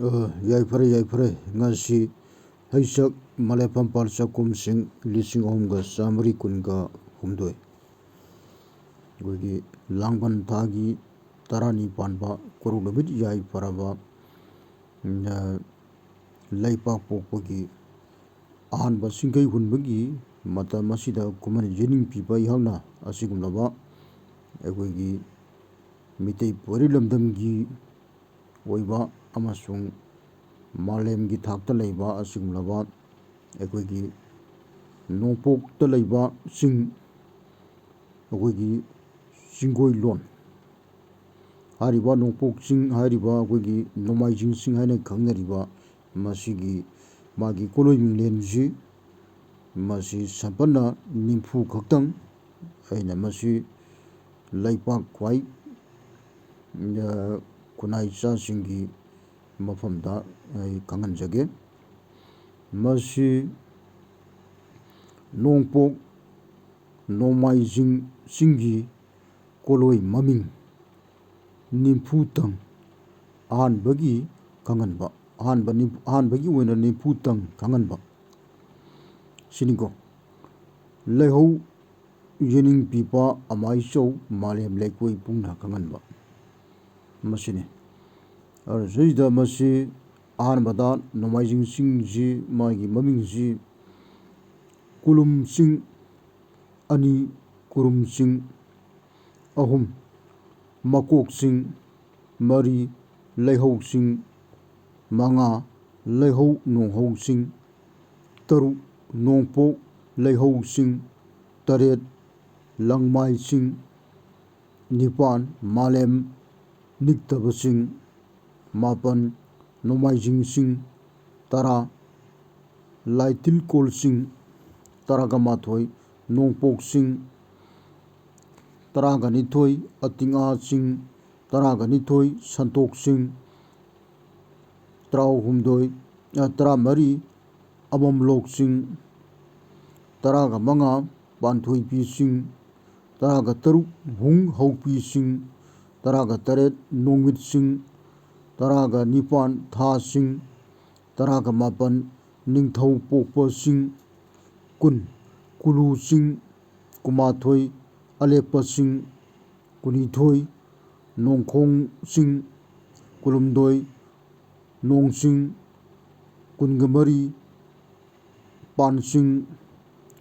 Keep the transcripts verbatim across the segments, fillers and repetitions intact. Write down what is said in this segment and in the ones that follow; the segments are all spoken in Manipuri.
ꯑ, ꯌꯥꯏꯐꯔꯦ, ꯌꯥꯏꯐꯔꯦ꯫ ꯉꯁꯤ ꯍꯩꯁꯛ ꯃꯂꯦꯐꯝꯄꯥꯜ ꯆꯥꯛꯈꯨꯝꯁꯤꯡ ꯂꯤꯁꯤꯡ ꯑꯍꯨꯝꯒ ꯆꯥꯃꯔꯤ ꯀꯨꯟꯒ ꯍꯨꯝꯗꯣꯏ꯫ ꯑꯩꯈꯣꯏꯒꯤ ꯂꯥꯡꯕꯟ ꯊꯥꯒꯤ ꯇꯔꯥꯅꯤ ꯄꯥꯟꯕ ꯀꯣꯔꯧ ꯅꯨꯃꯤꯠ ꯌꯥꯏꯐꯔꯕ, ꯑ, ꯂꯩꯄꯥꯛ ꯄꯣꯛꯄꯒꯤ ꯑꯍꯥꯟꯕ ꯁꯤꯡꯈꯩ ꯍꯨꯟꯕꯒꯤ ꯃꯇꯝ ꯑꯁꯤꯗ ꯈꯨꯃꯟ ꯌꯦꯅꯤꯡ ꯄꯤꯕ ꯑꯩꯍꯥꯛꯅ ꯑꯁꯤꯒꯨꯝꯂꯕ ꯑꯩꯈꯣꯏꯒꯤ ꯃꯤꯇꯩ ꯄꯣꯏꯔꯩ ꯂꯝꯗꯝꯒꯤ ꯑꯣꯏꯕ ꯑꯃꯁꯨꯡ ꯃꯥꯂꯦꯝꯒꯤ ꯊꯥꯛꯇ ꯂꯩꯕ ꯑꯁꯤꯒꯨꯝꯂꯕ ꯑꯩꯈꯣꯏꯒꯤ ꯅꯣꯡꯄꯣꯛꯇ ꯂꯩꯕ ꯆꯤꯡ, ꯑꯩꯈꯣꯏꯒꯤ ꯆꯤꯡꯒꯣꯏꯂꯣꯟ ꯍꯥꯏꯔꯤꯕ ꯅꯣꯡꯄꯣꯛ ꯆꯤꯡ ꯍꯥꯏꯔꯤꯕ ꯑꯩꯈꯣꯏꯒꯤ ꯅꯣꯡꯃꯥꯏꯖꯤꯡ ꯆꯤꯡ ꯍꯥꯏꯅ ꯈꯪꯅꯔꯤꯕ ꯃꯁꯤꯒꯤ ꯃꯥꯒꯤ ꯀꯣꯂꯣꯏ ꯃꯤꯡꯂꯦꯟꯁꯤ ꯃꯁꯤ ꯁꯝꯄꯟꯅ ꯅꯤꯝꯐꯨ ꯈꯛꯇꯪ꯫ ꯑꯩꯅ ꯃꯁꯤ ꯂꯩꯄꯥꯛ ꯈ꯭ꯋꯥꯏ, ꯑ, ꯈꯨꯟꯅꯥꯏ ꯏꯆꯥꯁꯤꯡꯒꯤ ꯃꯐꯝꯗ ꯑꯩ ꯈꯪꯍꯟꯖꯒꯦ꯫ ꯃꯁꯤ ꯅꯣꯡꯄꯣꯛ ꯅꯣꯡꯃꯥꯏꯖꯤꯡ ꯆꯤꯡꯒꯤ ꯀꯣꯂꯣꯏ ꯃꯃꯤꯡ ꯅꯤꯝꯐꯨꯇꯪ ꯑꯍꯥꯟꯕꯒꯤ ꯈꯪꯍꯟꯕ, ꯑꯍꯥꯟꯕ ꯅꯤꯝ-, ꯑꯍꯥꯟꯕꯒꯤ ꯑꯣꯏꯅ ꯅꯤꯝꯐꯨꯇꯪ ꯈꯪꯍꯟꯕ ꯁꯤꯅꯤꯀꯣ꯫ ꯂꯩꯍꯧ ꯌꯦꯅꯤꯡ ꯄꯤꯕ ꯑꯃꯥꯏꯆꯧ ꯃꯥꯂꯦꯝ ꯂꯩꯀꯣꯏ ꯄꯨꯡꯅ ꯈꯪꯍꯟꯕ ꯃꯁꯤꯅꯤ꯫ ꯑꯗꯨꯗ ꯃꯁꯤ ꯑꯍꯥꯟꯕꯗ ꯅꯣꯡꯃꯥꯏꯖꯤꯡ ꯆꯤꯡꯁꯤ ꯃꯥꯒꯤ ꯃꯃꯤꯡꯁꯤ ꯀꯨꯂꯨꯝ ꯆꯤꯡ, ꯑꯅꯤ ꯀꯨꯔꯨꯝ ꯆꯤꯡ, ꯑꯍꯨꯝ ꯃꯀꯣꯛ ꯆꯤꯡ, ꯃꯔꯤ ꯂꯩꯍꯧ ꯆꯤꯡ, ꯃꯉꯥ ꯂꯩꯍꯧ ꯅꯣꯡꯍꯧ ꯆꯤꯡ, ꯇꯔꯨꯛ ꯅꯣꯡꯄꯣꯛ ꯂꯩꯍꯧ ꯆꯤꯡ, ꯇꯔꯦꯠ ꯂꯪꯃꯥꯏ ꯆꯤꯡ, ꯅꯤꯄꯥꯟ ꯃꯥꯂꯦꯝ ꯅꯤꯛꯇꯕ ꯆꯤꯡ, ꯃꯥꯄꯟ ꯅꯣꯡꯃꯥꯏꯖꯤꯡ ꯆꯤꯡ, ꯇꯔꯥ ꯂꯥꯏꯇꯤꯜꯀꯣꯜ ꯆꯤꯡ, ꯇꯔꯥꯒ ꯃꯥꯊꯣꯏ ꯅꯣꯡꯄꯣꯛ ꯆꯤꯡ, ꯇꯔꯥꯒ ꯅꯤꯊꯣꯏ ꯑꯇꯤꯉꯥ ꯆꯤꯡ, ꯇꯔꯥꯒ ꯅꯤꯊꯣꯏ ꯁꯟꯇꯣꯛ ꯆꯤꯡ, ꯇꯔꯥꯍꯨꯝꯗꯣꯏ, ꯑ, ꯇꯔꯥꯃꯔꯤ ꯑꯃꯝꯂꯣꯛ ꯆꯤꯡ, ꯇꯔꯥꯒ ꯃꯉꯥ ꯄꯥꯟꯊꯣꯏꯄꯤ ꯆꯤꯡ, ꯇꯔꯥꯒ ꯇꯔꯨꯛ ꯍꯨꯡ ꯍꯧꯄꯤ ꯆꯤꯡ, ꯇꯔꯥꯒ ꯇꯔꯦꯠ ꯅꯣꯡꯃꯤꯠ ꯆꯤꯡ, ꯇꯔꯥꯒ ꯅꯤꯄꯥꯟ ꯊꯥꯁꯤꯡ, ꯇꯔꯥꯒ ꯃꯥꯄꯟ ꯅꯤꯡꯊꯧ ꯄꯣꯛꯄꯁꯤꯡ, ꯀꯨꯟ ꯀꯨꯂꯨꯁꯤꯡ, ꯀꯨꯟꯃꯥꯊꯣꯏ ꯑꯂꯦꯞꯄꯁꯤꯡ, ꯀꯨꯟꯅꯤꯊꯣꯏ ꯅꯣꯡꯈꯣꯡꯁꯤꯡ, ꯀꯨꯟꯍꯨꯝꯗꯣꯏ ꯅꯣꯡꯁꯤꯡ, ꯀꯨꯟꯒ ꯃꯔꯤ ꯄꯥꯟꯁꯤꯡ,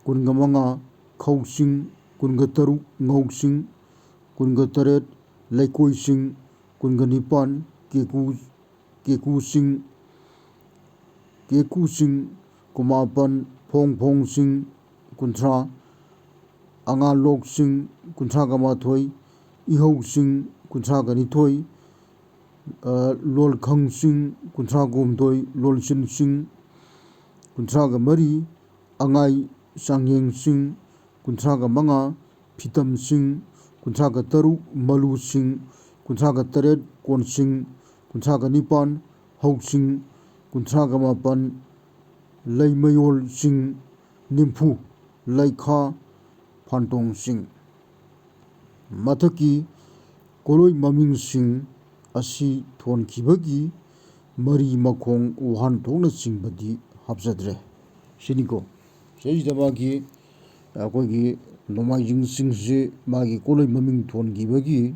ꯀꯨꯟꯒ ꯃꯉꯥ ꯈꯧꯁꯤꯡ, ꯀꯨꯟꯒ ꯇꯔꯨꯛ ꯉꯧꯁꯤꯡ, ꯀꯨꯟꯒ ꯇꯔꯦꯠ ꯂꯩꯀꯣꯏꯁꯤꯡ, ꯀꯨꯟꯒ ꯅꯤꯄꯥꯟ ꯀꯦꯀꯨ ꯀꯦꯀꯨꯁꯤꯡ, ꯀꯦꯀꯨꯁꯤꯡ, ꯀꯨꯟꯃꯥꯄꯟ ꯐꯣꯡ ꯐꯣꯡꯁꯤꯡ, ꯀꯨꯟꯊ꯭ꯔꯥ ꯑꯉꯥꯂꯣꯛꯁꯤꯡ, ꯀꯨꯟꯊ꯭ꯔꯥꯒ ꯃꯥꯊꯣꯏ ꯏꯍꯧꯁꯤꯡ, ꯀꯨꯟꯊ꯭ꯔꯥꯒ ꯅꯤꯊꯣꯏ ꯂꯣꯜꯈꯪꯁꯤꯡ, ꯀꯨꯟꯊ꯭ꯔꯥꯒ ꯍꯨꯝꯗꯣꯏ ꯂꯣꯜꯁꯤꯟꯁꯤꯡ, ꯀꯨꯟꯊ꯭ꯔꯥꯒ ꯃꯔꯤ ꯑꯉꯥꯏ ꯆꯥꯡꯌꯦꯡꯁꯤꯡ, ꯀꯨꯟꯊ꯭ꯔꯥꯒ ꯃꯉꯥ ꯐꯤꯇꯝꯁꯤꯡ, ꯀꯨꯟꯊ꯭ꯔꯥꯒ ꯇꯔꯨꯛ ꯃꯂꯨꯁꯤꯡ, ꯀꯨꯟꯊ꯭ꯔꯥꯒ ꯇꯔꯦꯠ ꯀꯣꯟꯁꯤꯡ, ꯀꯨꯟꯊ꯭ꯔꯥꯒ ꯅꯤꯄꯥꯟ ꯍꯧꯁꯤꯡ, ꯀꯨꯟꯊ꯭ꯔꯥꯒ ꯃꯥꯄꯟ ꯂꯩꯃꯌꯣꯜꯁꯤꯡ, ꯅꯤꯝꯐꯨ ꯂꯩꯈꯥ ꯐꯥꯟꯇꯣꯡꯁꯤꯡ꯫ ꯃꯊꯛꯀꯤ ꯀꯣꯂꯣꯏ ꯃꯃꯤꯡꯁꯤꯡ ꯑꯁꯤ ꯊꯣꯟꯈꯤꯕꯒꯤ ꯃꯔꯤ ꯃꯈꯣꯡ ꯋꯥꯍꯟꯊꯣꯛꯅꯆꯤꯡꯕꯗꯤ ꯍꯥꯞꯆꯗ꯭ꯔꯦ꯫ ꯁꯤꯅꯤꯀꯣ꯫ ꯁꯤꯗꯩꯁꯤꯗ ꯃꯥꯒꯤ, ꯑꯩꯈꯣꯏꯒꯤ ꯅꯣꯡꯃꯥꯏꯖꯤꯡ ꯆꯤꯡꯁꯤ ꯃꯥꯒꯤ ꯀꯣꯂꯣꯏ ꯃꯃꯤꯡ ꯊꯣꯟꯈꯤꯕꯒꯤ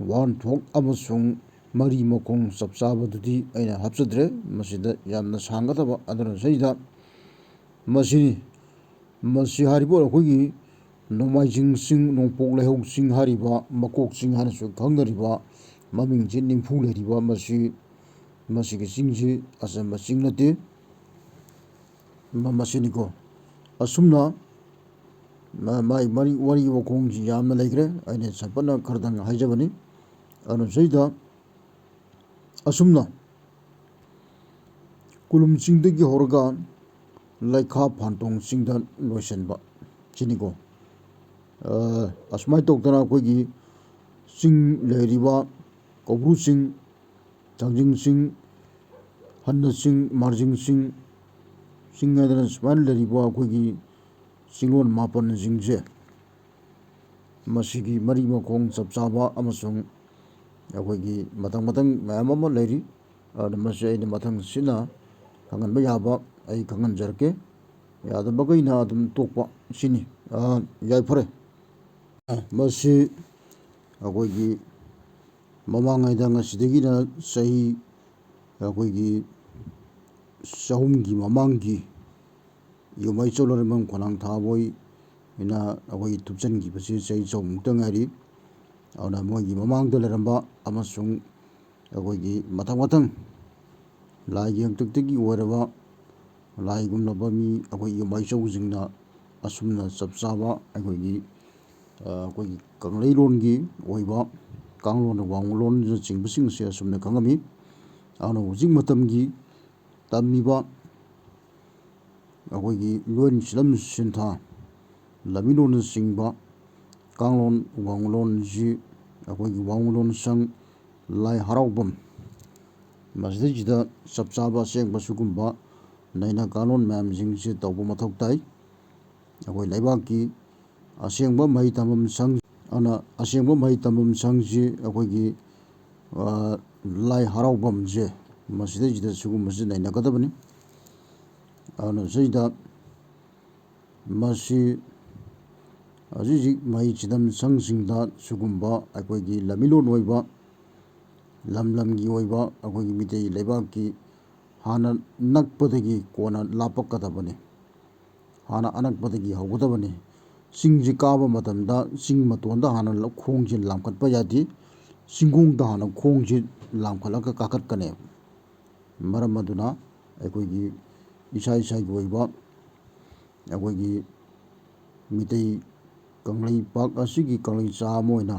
ꯋꯥꯍꯟꯊꯣꯛ ꯑꯃꯁꯨꯡ ꯃꯔꯤ ꯃꯈꯣꯡ ꯆꯞ ꯆꯥꯕꯗꯨꯗꯤ ꯑꯩꯅ ꯍꯥꯞꯆꯗ꯭ꯔꯦ꯫ ꯃꯁꯤꯗ ꯌꯥꯝꯅ ꯁꯥꯡꯒꯗꯕ, ꯑꯗꯨꯅ ꯁꯤꯗꯩꯗ ꯃꯁꯤꯅꯤ꯫ ꯃꯁꯤ ꯍꯥꯏꯔꯤꯕ ꯑꯩꯈꯣꯏꯒꯤ ꯅꯣꯡꯃꯥꯏꯖꯤꯡ ꯆꯤꯡ, ꯅꯣꯡꯄꯣꯛ ꯂꯩꯍꯧ ꯆꯤꯡ ꯍꯥꯏꯔꯤꯕ, ꯃꯀꯣꯛ ꯆꯤꯡ ꯍꯥꯏꯅꯁꯨ ꯈꯪꯅꯔꯤꯕ ꯃꯃꯤꯡꯁꯤ ꯅꯤꯝꯐꯨ ꯂꯩꯔꯤꯕ ꯃꯁꯤ, ꯃꯁꯤꯒꯤ ꯆꯤꯡꯁꯤ ꯑꯆꯝꯕ ꯆꯤꯡ ꯅꯠꯇꯦ꯫ ꯃ-, ꯃꯁꯤꯅꯤꯀꯣ꯫ ꯑꯁꯨꯝꯅ ꯃ-, ꯃꯥꯏ ꯃꯔꯤ-, ꯋꯥꯔꯤ ꯋꯥꯈꯣꯡꯁꯤ ꯌꯥꯝꯅ ꯂꯩꯈ꯭ꯔꯦ꯫ ꯑꯩꯅ ꯆꯝꯄꯠꯅ ꯈꯔꯗꯪ ꯍꯥꯏꯖꯕꯅꯤ꯫ ꯑꯗꯨꯅ ꯁꯤꯗ ꯑꯁꯨꯝꯅ ꯀꯨꯂꯨꯝ ꯆꯤꯡꯗꯒꯤ ꯍꯧꯔꯒ ꯂꯩꯈꯥ ꯐꯥꯟꯇꯣꯡ ꯆꯤꯡꯗ ꯂꯣꯏꯁꯤꯟꯕ ꯁꯤꯅꯤꯀꯣ꯫ ꯑ, ꯑꯁꯨꯃꯥꯏꯅ ꯇꯧꯗꯅ ꯑꯩꯈꯣꯏꯒꯤ ꯆꯤꯡ ꯂꯩꯔꯤꯕ ꯀꯧꯕ꯭ꯔꯨ ꯆꯤꯡ, ꯊꯥꯡꯖꯤꯡ ꯆꯤꯡ, ꯍꯟꯅ ꯆꯤꯡ, ꯃꯥꯔꯖꯤꯡ ꯆꯤꯡ, ꯆꯤꯡ ꯍꯥꯏꯗꯅ ꯁꯨꯃꯥꯏꯅ ꯂꯩꯔꯤꯕ ꯑꯩꯈꯣꯏꯒꯤ ꯆꯤꯡꯂꯣꯟ ꯃꯥꯄꯟꯁꯤꯡꯁꯦ, ꯃꯁꯤꯒꯤ ꯃꯔꯤ ꯃꯈꯣꯡ ꯆꯞ ꯆꯥꯕ ꯑꯃꯁꯨꯡ ꯑꯩꯈꯣꯏꯒꯤ ꯃꯊꯪ ꯃꯊꯪ ꯃꯌꯥꯝ ꯑꯃ ꯂꯩꯔꯤ꯫ ꯑꯗꯨꯅ ꯃꯁꯤ ꯑꯩꯅ ꯃꯊꯪꯁꯤꯅ ꯈꯪꯍꯟꯕ ꯌꯥꯕ ꯑꯩ ꯈꯪꯍꯟꯖꯔꯛꯀꯦ꯫ ꯌꯥꯗꯕꯈꯩꯅ ꯑꯗꯨꯝ ꯇꯣꯛꯄ ꯁꯤꯅꯤ꯫ ꯑ, ꯌꯥꯏꯐꯔꯦ꯫ ꯃꯁꯤ ꯑꯩꯈꯣꯏꯒꯤ ꯃꯃꯥꯡꯉꯩꯗ ꯉꯁꯤꯗꯒꯤꯅ ꯆꯍꯤ ꯑꯩꯈꯣꯏꯒꯤ ꯆꯍꯨꯝꯒꯤ ꯃꯃꯥꯡꯒꯤ ꯌꯨꯝꯃꯩ ꯆꯧꯂꯔꯦꯝꯕꯝ ꯈꯣꯂꯥꯡ ꯊꯥꯕꯣꯏꯅ ꯑꯩꯈꯣꯏꯒꯤ ꯊꯨꯞꯆꯟꯈꯤꯕꯁꯤ ꯆꯍꯤ ꯆꯍꯨꯝꯃꯨꯛꯇ ꯉꯥꯏꯔꯤ꯫ ꯑꯗꯨꯅ ꯃꯣꯏꯒꯤ ꯃꯃꯥꯡꯗ ꯂꯩꯔꯝꯕ ꯑꯃꯁꯨꯡ ꯑꯩꯈꯣꯏꯒꯤ ꯃꯊꯪ ꯃꯊꯪ ꯂꯥꯏꯒꯤ ꯍꯥꯛꯇꯛꯇꯒꯤ ꯑꯣꯏꯔꯕ ꯂꯥꯏꯒꯨꯝꯂꯕ ꯃꯤ ꯑꯩꯈꯣꯏ ꯌꯨꯝꯃꯩ ꯆꯧꯁꯤꯡꯅ ꯑꯁꯨꯝꯅ ꯆꯞ ꯆꯥꯕ ꯑꯩꯈꯣꯏꯒꯤ, ꯑ, ꯑꯩꯈꯣꯏꯒꯤ ꯀꯪꯂꯩꯔꯣꯟꯒꯤ ꯑꯣꯏꯕ ꯀꯥꯡꯂꯣꯟ ꯋꯥꯡꯂꯣꯟꯅꯆꯤꯡꯕꯁꯤꯡ ꯑꯁꯤ ꯑꯁꯨꯝꯅ ꯈꯪꯉꯝꯃꯤ꯫ ꯑꯗꯨꯅ ꯍꯧꯖꯤꯛ ꯃꯇꯝꯒꯤ ꯇꯝꯃꯤꯕ ꯑꯩꯈꯣꯏꯒꯤ ꯂꯣꯟ ꯁꯤꯂꯝ ꯁꯤꯟꯊꯥ ꯂꯝꯃꯤꯂꯣꯟꯅꯆꯤꯡꯕ ꯀꯥꯡꯂꯣꯟ ꯋꯥꯡꯂꯣꯟꯁꯤ ꯑꯩꯈꯣꯏꯒꯤ ꯋꯥꯡꯂꯣꯟ ꯁꯪ ꯂꯥꯏ ꯍꯔꯥꯎꯐꯝ ꯃꯁꯤꯗꯩꯁꯤꯗ ꯆꯞ ꯆꯥꯕ ꯑꯁꯦꯡꯕ ꯁꯤꯒꯨꯝꯕ ꯅꯩꯅ ꯀꯥꯡꯂꯣꯟ ꯃꯌꯥꯝꯁꯤꯡꯁꯤ ꯇꯧꯕ ꯃꯊꯧ ꯇꯥꯏ꯫ ꯑꯩꯈꯣꯏ ꯂꯩꯕꯥꯛꯀꯤ ꯑꯁꯦꯡꯕ ꯃꯍꯩ ꯇꯝꯐꯝ ꯁꯪ, ꯑꯗꯨꯅ ꯑꯁꯦꯡꯕ ꯃꯍꯩ ꯇꯝꯐꯝ ꯁꯪꯁꯤ ꯑꯩꯈꯣꯏꯒꯤ, ꯑ, ꯂꯥꯏ ꯍꯔꯥꯎꯐꯝꯁꯦ ꯃꯁꯤꯗꯩꯁꯤꯗ ꯁꯤꯒꯨꯝꯕꯁꯤ ꯅꯩꯅꯒꯗꯕꯅꯤ꯫ ꯑꯗꯨꯅ ꯁꯤꯗ ꯃꯁꯤ ꯍꯧꯖꯤꯛ ꯍꯧꯖꯤꯛ ꯃꯍꯩ ꯇꯝꯐꯝ ꯁꯪꯁꯤꯡꯗ ꯁꯤꯒꯨꯝꯕ ꯑꯩꯈꯣꯏꯒꯤ ꯂꯝꯃꯤꯂꯣꯟ ꯑꯣꯏꯕ, ꯂꯝ ꯂꯝꯒꯤ ꯑꯣꯏꯕ ꯑꯩꯈꯣꯏꯒꯤ ꯃꯤꯇꯩ ꯂꯩꯕꯥꯛꯀꯤ ꯍꯥꯟꯅ ꯅꯛꯄꯗꯒꯤ ꯀꯣꯟꯅ ꯂꯥꯞꯄꯛꯀꯗꯕꯅꯤ꯫ ꯍꯥꯟꯅ ꯑꯅꯛꯄꯗꯒꯤ ꯍꯧꯒꯗꯕꯅꯤ꯫ ꯆꯤꯡꯁꯤ ꯀꯥꯕ ꯃꯇꯝꯗ ꯆꯤꯡ ꯃꯇꯣꯟꯗ ꯍꯥꯟꯅ ꯈꯣꯡꯁꯤ ꯂꯥꯝꯈꯠꯄ ꯌꯥꯗꯦ꯫ ꯆꯤꯡꯈꯣꯡꯗ ꯍꯥꯟꯅ ꯈꯣꯡꯁꯤ ꯂꯥꯝꯈꯠꯂꯒ ꯀꯥꯈꯠꯀꯅꯦꯕ꯫ ꯃꯔꯝ ꯑꯗꯨꯅ ꯑꯩꯈꯣꯏꯒꯤ ꯏꯁꯥ ꯏꯁꯥꯒꯤ ꯑꯣꯏꯕ ꯑꯩꯈꯣꯏꯒꯤ ꯃꯤꯇꯩ ꯀꯪꯂꯩꯄꯥꯛ ꯑꯁꯤꯒꯤ ꯀꯪꯂꯩꯆꯥ ꯑꯃ ꯑꯣꯏꯅ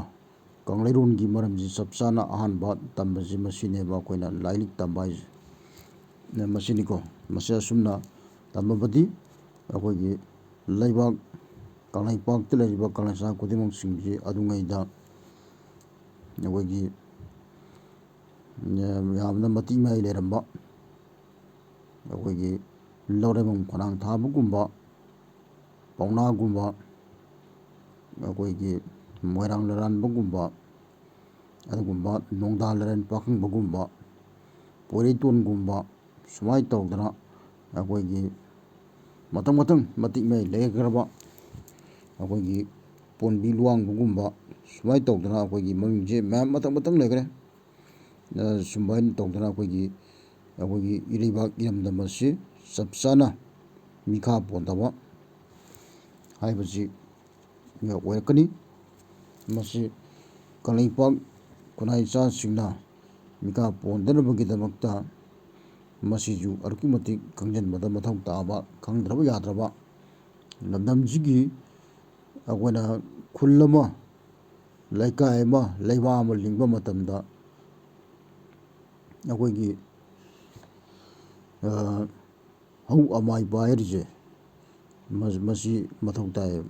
ꯀꯪꯂꯩꯔꯣꯟꯒꯤ ꯃꯔꯝꯁꯤ ꯆꯞ ꯆꯥꯅ ꯑꯍꯥꯟꯕ ꯇꯝꯕꯁꯤ ꯃꯁꯤꯅꯦꯕ, ꯑꯩꯈꯣꯏꯅ ꯂꯥꯏꯔꯤꯛ ꯇꯝꯕ ꯍꯥꯏꯁꯦ꯫ ꯃꯁꯤꯅꯤꯀꯣ꯫ ꯃꯁꯤ ꯑꯁꯨꯝꯅ ꯇꯝꯃꯕꯗꯤ ꯑꯩꯈꯣꯏꯒꯤ ꯂꯩꯕꯥꯛ, ꯀꯪꯂꯩꯄꯥꯛꯇ ꯂꯩꯔꯤꯕ ꯀꯪꯂꯩꯆꯥ ꯈꯨꯗꯤꯡꯃꯛꯁꯤꯡꯁꯤ ꯑꯗꯨꯉꯩꯗ ꯑꯩꯈꯣꯏꯒꯤ ꯌꯥꯝꯅ ꯃꯇꯤꯛ ꯃꯌꯥꯏ ꯂꯩꯔꯝꯕ ꯑꯩꯈꯣꯏꯒꯤ ꯂꯧꯔꯦꯝꯕꯝ ꯈꯣꯡꯅꯥꯡ ꯊꯥꯕꯒꯨꯝꯕ, ꯄꯥꯎꯅꯥꯒꯨꯝꯕ, ꯑꯩꯈꯣꯏꯒꯤ ꯃꯣꯏꯔꯥꯡ ꯂꯣꯏꯔꯥꯟꯕꯒꯨꯝꯕ, ꯑꯗꯨꯒꯨꯝꯕ ꯅꯣꯡꯗꯥ ꯂꯥꯏꯔꯦꯟ ꯄꯥꯈꯪꯕꯒꯨꯝꯕ, ꯄꯣꯏꯔꯩꯇꯣꯟꯒꯨꯝꯕ, ꯁꯨꯃꯥꯏꯅ ꯇꯧꯗꯅ ꯑꯩꯈꯣꯏꯒꯤ ꯃꯊꯪ ꯃꯊꯪ ꯃꯇꯤꯛ ꯃꯌꯥꯏ ꯂꯩꯈ꯭ꯔꯕ ꯑꯩꯈꯣꯏꯒꯤ ꯄꯣꯟꯕꯤ ꯂꯨꯋꯥꯡꯕꯒꯨꯝꯕ, ꯁꯨꯃꯥꯏꯅ ꯇꯧꯗꯅ ꯑꯩꯈꯣꯏꯒꯤ ꯃꯃꯤꯡꯁꯦ ꯃꯌꯥꯝ ꯃꯊꯪ ꯃꯊꯪ ꯂꯩꯈ꯭ꯔꯦ꯫ ꯁꯨꯃꯥꯏꯅ ꯇꯧꯗꯅ ꯑꯩꯈꯣꯏꯒꯤ ꯑꯩꯈꯣꯏꯒꯤ ꯏꯔꯩꯕꯥꯛ ꯏꯔꯝꯗꯝ ꯑꯁꯤ ꯆꯞ ꯆꯥꯅ ꯃꯤꯈꯥ ꯄꯣꯟꯗꯕ ꯍꯥꯏꯕꯁꯤ ꯑꯣꯏꯔꯛꯀꯅꯤ꯫ ꯃꯁꯤ ꯀꯪꯂꯩꯄꯥꯛ ꯈꯨꯟꯅꯥꯏ ꯏꯆꯥꯁꯤꯡꯅ ꯃꯤꯈꯥ ꯄꯣꯟꯗꯅꯕꯒꯤꯗꯃꯛꯇ ꯃꯁꯤꯁꯨ ꯑꯗꯨꯛꯀꯤ ꯃꯇꯤꯛ ꯈꯪꯖꯤꯟꯕꯗ ꯃꯊꯧ ꯇꯥꯕ, ꯈꯪꯗ꯭ꯔꯕ ꯌꯥꯗ꯭ꯔꯕ꯫ ꯂꯝꯗꯝꯁꯤꯒꯤ ꯑꯩꯈꯣꯏꯅ ꯈꯨꯜ ꯑꯃ, ꯂꯩꯀꯥꯏ ꯑꯃ, ꯂꯩꯕꯥꯛ ꯑꯃ ꯂꯤꯡꯕ ꯃꯇꯝꯗ ꯑꯩꯈꯣꯏꯒꯤ ꯍꯧ ꯑꯃꯥꯏ ꯄꯥꯏꯔꯤꯁꯦ ꯃꯁꯤ ꯃꯊꯧ ꯇꯥꯏꯌꯦꯕ꯫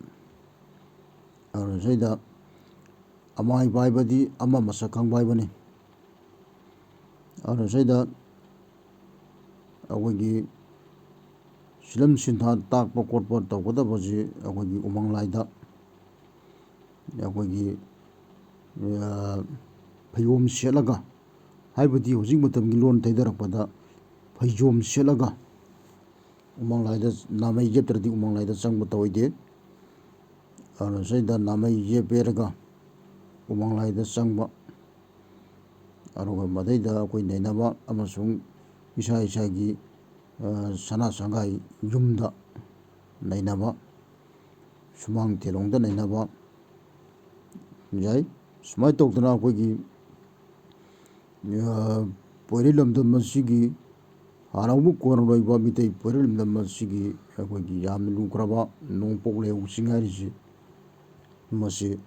ꯑꯗꯨꯅ ꯁꯤꯗ ꯑꯃꯥꯏ ꯄꯥꯏꯕꯗꯤ ꯑꯃ ꯃꯁꯛ ꯈꯪꯕ ꯍꯥꯏꯕꯅꯤ꯫ ꯑꯗꯨꯅ ꯁꯤꯗ ꯑꯩꯈꯣꯏꯒꯤ ꯁꯤꯂꯝ ꯁꯤꯟꯊꯥ ꯇꯥꯛꯄ ꯈꯣꯠꯄ ꯇꯧꯒꯗꯕꯁꯤ ꯑꯩꯈꯣꯏꯒꯤ ꯎꯃꯪ ꯂꯥꯏꯗ ꯑꯩꯈꯣꯏꯒꯤ ꯐꯩꯖꯣꯝ ꯁꯦꯠꯂꯒ, ꯍꯥꯏꯕꯗꯤ ꯍꯧꯖꯤꯛ ꯃꯇꯝꯒꯤ ꯂꯣꯟ ꯊꯩꯗꯔꯛꯄꯗ ꯐꯩꯖꯣꯝ ꯁꯦꯠꯂꯒ ꯎꯃꯪ ꯂꯥꯏꯗ ꯅꯥꯃꯩ ꯌꯦꯞꯇ꯭ꯔꯗꯤ ꯎꯃꯪ ꯂꯥꯏꯗ ꯆꯪꯕ ꯇꯧꯑꯣꯏꯗꯦ꯫ ꯑꯗꯨꯅ ꯁꯤꯗ ꯅꯥꯃꯩ ꯌꯦꯞꯄꯦꯔꯒ ꯎꯃꯪ ꯂꯥꯏꯗ ꯆꯪꯕ, ꯑꯗꯨꯒ ꯃꯗꯩꯗ ꯑꯩꯈꯣꯏ ꯅꯩꯅꯕ ꯑꯃꯁꯨꯡ ꯏꯁꯥ ꯏꯁꯥꯒꯤ ꯁꯅꯥ ꯁꯪꯒꯥꯏ ꯌꯨꯝꯗ ꯅꯩꯅꯕ, ꯁꯨꯃꯥꯡ ꯇꯦꯂꯣꯡꯗ ꯅꯩꯅꯕ ꯌꯥꯏ꯫ ꯁꯨꯃꯥꯏꯅ ꯇꯧꯗꯅ ꯑꯩꯈꯣꯏꯒꯤ ꯄꯣꯏꯔꯩ ꯂꯝꯗꯝ ꯑꯁꯤꯒꯤ ꯍꯥꯟꯅ ꯍꯧꯕ ꯀꯣꯟꯅ ꯂꯣꯏꯕ ꯃꯤꯇꯩ ꯄꯣꯏꯔꯩ ꯂꯝꯗꯝ ꯑꯁꯤꯒꯤ ꯑꯩꯈꯣꯏꯒꯤ ꯌꯥꯝꯅ ꯂꯨꯈ꯭ꯔꯕ ꯅꯣꯡꯄꯣꯛ ꯂꯩꯍꯧ ꯆꯤꯡ ꯍꯥꯏꯔꯤꯁꯤ, ꯃꯁꯤ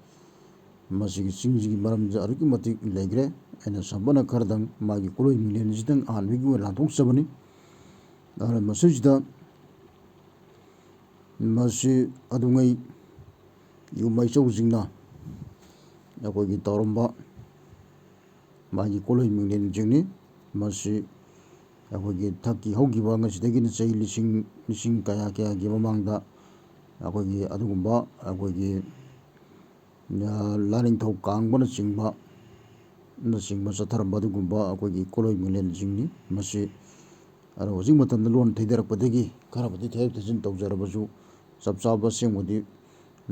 ꯃꯁꯤꯒꯤ ꯆꯤꯡꯁꯤꯒꯤ ꯃꯔꯝꯗ ꯑꯗꯨꯛꯀꯤ ꯃꯇꯤꯛ ꯂꯩꯈ꯭ꯔꯦ꯫ ꯑꯩꯅ ꯁꯝꯂꯞꯅ ꯈꯔꯗꯪ ꯃꯥꯒꯤ ꯀꯣꯂꯣꯏ ꯃꯤꯡꯂꯦꯟꯁꯤꯗꯪ ꯑꯍꯥꯟꯕꯒꯤ ꯑꯣꯏꯅ ꯂꯥꯟꯊꯣꯛꯆꯕꯅꯤ꯫ ꯑꯗꯨꯅ ꯃꯁꯤꯁꯤꯗ ꯃꯁꯤ ꯑꯗꯨꯉꯩ ꯌꯨꯝ ꯃꯩꯆꯧꯁꯤꯡꯅ ꯑꯩꯈꯣꯏꯒꯤ ꯇꯧꯔꯝꯕ ꯃꯥꯒꯤ ꯀꯣꯂꯣꯏ ꯃꯤꯡꯂꯦꯟꯁꯤꯡꯅꯤ꯫ ꯃꯁꯤ ꯑꯩꯈꯣꯏꯒꯤ ꯊꯛꯀꯤ ꯍꯧꯈꯤꯕ ꯉꯁꯤꯗꯒꯤꯅ ꯆꯍꯤ ꯂꯤꯁꯤꯡ, ꯂꯤꯁꯤꯡ ꯀꯌꯥ ꯀꯌꯥꯒꯤ ꯃꯃꯥꯡꯗ ꯑꯩꯈꯣꯏꯒꯤ ꯑꯗꯨꯒꯨꯝꯕ ꯑꯩꯈꯣꯏꯒꯤ ꯂꯥꯏꯅꯤꯡꯊꯧ ꯀꯥꯡꯕꯅꯆꯤꯡꯕ ꯅꯆꯤꯡꯕ ꯆꯠꯊꯔꯝꯕ ꯑꯗꯨꯒꯨꯝꯕ ꯑꯩꯈꯣꯏꯒꯤ ꯀꯣꯂꯣꯅꯤꯌꯦꯜꯁꯤꯡꯅꯤ꯫ ꯃꯁꯤ ꯑꯗꯣ ꯍꯧꯖꯤꯛ ꯃꯇꯝꯗ ꯂꯣꯟ ꯊꯩꯗꯔꯛꯄꯗꯒꯤ ꯈꯔꯕꯨꯗꯤ ꯊꯩꯗꯣꯛ ꯊꯩꯖꯤꯟ ꯇꯧꯖꯔꯕꯁꯨ, ꯆꯞ ꯆꯥꯕ ꯑꯁꯦꯡꯕꯗꯤ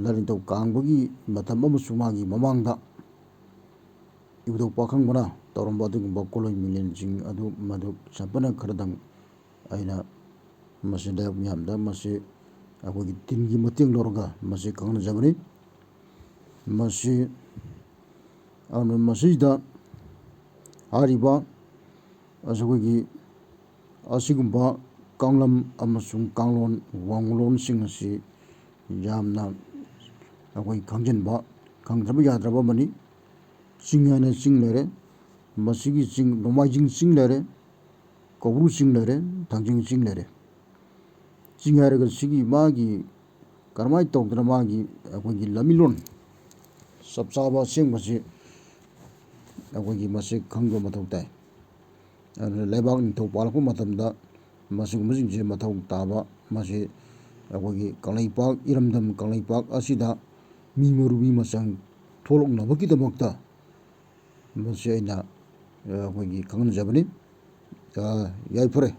ꯂꯥꯏꯅꯤꯡꯊꯧ ꯀꯥꯡꯕꯒꯤ ꯃꯇꯝ ꯑꯃꯁꯨꯡ ꯃꯥꯒꯤ ꯃꯃꯥꯡꯗ ꯏꯕꯨꯙꯧ ꯄꯥꯈꯪꯕꯅ ꯇꯧꯔꯝꯕ ꯑꯗꯨꯒꯨꯝꯕ ꯀꯣꯂꯣꯅꯤꯌꯦꯜꯁꯤꯡ ꯑꯗꯨ ꯃꯗꯨ ꯁꯝꯄꯅ ꯈꯔꯗꯪ ꯑꯩꯅ ꯃꯁꯤ ꯂꯩꯕꯥꯛ ꯃꯤꯌꯥꯝꯗ ꯃꯁꯤ ꯑꯩꯈꯣꯏꯒꯤ ꯇꯤꯟꯒꯤ ꯃꯇꯦꯡ ꯂꯧꯔꯒ ꯃꯁꯤ ꯈꯪꯍꯟꯖꯕꯅꯤ꯫ ꯃꯁꯤ ꯑꯗꯨꯅ ꯃꯁꯤꯗ ꯍꯥꯏꯔꯤꯕ ꯑꯩꯈꯣꯏꯒꯤ ꯑꯁꯤꯒꯨꯝꯕ ꯀꯥꯡꯂꯝ ꯑꯃꯁꯨꯡ ꯀꯥꯡꯂꯣꯟ ꯋꯥꯡꯂꯣꯟꯁꯤꯡ ꯑꯁꯤ ꯌꯥꯝꯅ ꯑꯩꯈꯣꯏ ꯈꯪꯖꯤꯟꯕ, ꯈꯪꯗ꯭ꯔꯕ ꯌꯥꯗ꯭ꯔꯕ ꯑꯃꯅꯤ꯫ ꯆꯤꯡ ꯍꯥꯏꯅ ꯆꯤꯡ ꯂꯩꯔꯦ, ꯃꯁꯤꯒꯤ ꯆꯤꯡ ꯅꯣꯡꯃꯥꯏꯖꯤꯡ ꯆꯤꯡ ꯂꯩꯔꯦ, ꯀꯧꯕ꯭ꯔꯨ ꯆꯤꯡ ꯂꯩꯔꯦ, ꯊꯥꯡꯖꯤꯡ ꯆꯤꯡ ꯂꯩꯔꯦ꯫ ꯆꯤꯡ ꯍꯥꯏꯔꯒ ꯁꯤꯒꯤ ꯃꯥꯒꯤ ꯀꯔꯝꯍꯥꯏꯅ ꯇꯧꯗꯅ ꯃꯥꯒꯤ ꯑꯩꯈꯣꯏꯒꯤ ꯂꯝꯃꯤꯂꯣꯟ ꯆꯞ ꯆꯥꯕ ꯑꯁꯦꯡꯕꯁꯤ ꯑꯩꯈꯣꯏꯒꯤ ꯃꯁꯤ ꯈꯪꯕ ꯃꯊꯧ ꯇꯥꯏ꯫ ꯑꯗꯨꯅ ꯂꯩꯕꯥꯛ ꯅꯤꯡꯊꯧ ꯄꯥꯜꯂꯛꯄ ꯃꯇꯝꯗ ꯃꯁꯤꯒꯨꯝꯕꯁꯤꯡꯁꯦ ꯃꯊꯧ ꯇꯥꯕ, ꯃꯁꯤ ꯑꯩꯈꯣꯏꯒꯤ ꯀꯪꯂꯩꯄꯥꯛ, ꯏꯔꯝꯗꯝ ꯀꯪꯂꯩꯄꯥꯛ ꯑꯁꯤꯗ ꯃꯤ ꯃꯔꯨ ꯃꯤ ꯃꯆꯪ ꯊꯣꯛꯂꯛꯅꯕꯒꯤꯗꯃꯛꯇ ꯃꯁꯤ ꯑꯩꯅ, ꯑ, ꯑꯩꯈꯣꯏꯒꯤ ꯈꯪꯍꯟꯖꯕꯅꯤ꯫ ꯑ, ꯌꯥꯏꯐꯔꯦ꯫